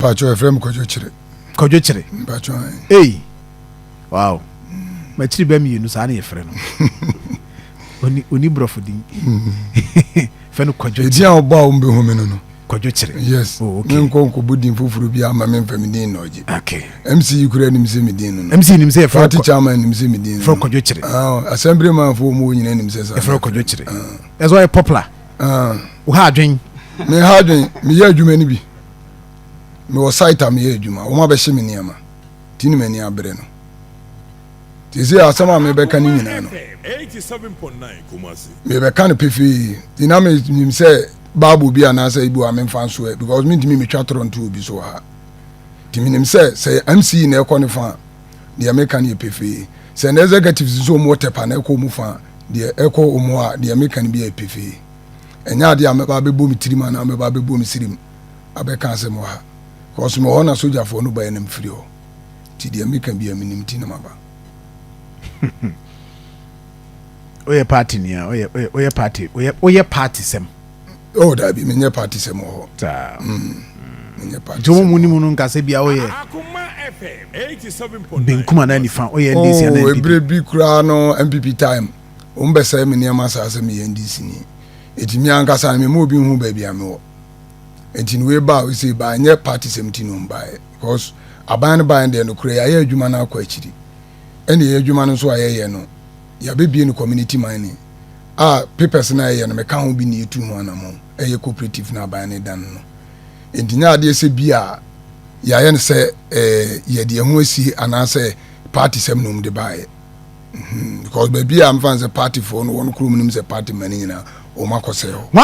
Mpakyɛ, ɛfrɛ me Kwadwo Kyerɛ. Kwadwo Kyerɛ. Mpakyɛ. Ei, wow, makyiri bɛ mmienu saa ne yɛfrɛ no. Oni borɔfo din fɛ no Kwadwo. Ɛdin a wɔbɔ a wɔmbɛhu me no. Kwadwo Kyerɛ. Yes. Oh, okay. Menkɔ nkɔbɔ din foforɔ bi ama memfa me din na ɔgye. MC yi kura nim sɛ me din no. MC nim sɛ yɛfrɛ Party chairman nim sɛ me din no. Frɛ Kwadwo Kyerɛ. Ah, assembly man fo mu nyinaa nim sɛ saa. Yɛfrɛ Kwadwo Kyerɛ. Ɛsɛ ɔyɛ popular. Wo ha adwen. Me ha adwen, meyɛ adwuma no bi. Mewɔ site a meyɛ adwuma, wɔn abɛhyɛ me nneɛma. Nti ne m'ani abere no. Te sɛ asɛm a mebɛka no nyinaa no, mebɛka no pefee. Nti na menim sɛ Bible bi anaasɛ ibi wɔ a memfa nso ɛ, because mentumi metwa torɔ nto obi so wɔ ha. Nti menim sɛ MC na ɛkɔ ne fa a, deɛ meka no yɛ pefee. Sɛ na executives nso wɔn wɔ Tɛpa na ɛkɔ wɔn fa a, deɛ ɛkɔ wɔn a, deɛ meka no bi yɛ pefee. Ɛnyɛ adeɛ a mɛba abɛbɔ me tirim anaa mɛba abɛbɔ me sirim abɛka asɛm wɔ ha. Because mewɔ hɔ na sogyafoɔ no baeɛ na mefiri hɔ. Nti deɛ meka bi a menim nti na maba. Woyɛ party ni a, woyɛ party, woyɛ party sɛm? Oh dabi, menyɛ party sɛm wɔ hɔ. Saa. Menyɛ party Nti wɔn mu nimu no nkasa bi a woyɛ benkum anaa nifa, woyɛ NDC anaa Oh, NPP? Ebere bi koraa no, NPP time, wɔn bɛsɛe me nneɛma saa sɛ meyɛ NDC ni. Eti mi ankasa no, mema obi nhu baabi a mewɔ. Eti no wei ba a wosɛ ba nyɛ party sɛm ti no mbaeɛ, because aban no baeɛ deɛ no kora yɛayɛ adwuma no akɔ akyiri. Ɛna yɛ adwuma no nso a yɛyɛ no, yɛabɛbie no community mining a papers no a yɛyɛ no, meka ho bi na yɛtu ho anammɔn. Ɛyɛ cooperative no aban no dan no. Nti nyɛ adeɛ sɛ bi a yɛayɛ no sɛ yɛde yɛn ho asie anaasɛ party sɛm na ɔm de baeɛ. Because baabi a mfa sɛ party foɔ no wɔn kurom nim sɛ party ma no nyinaa wɔn akɔsɛe hɔ.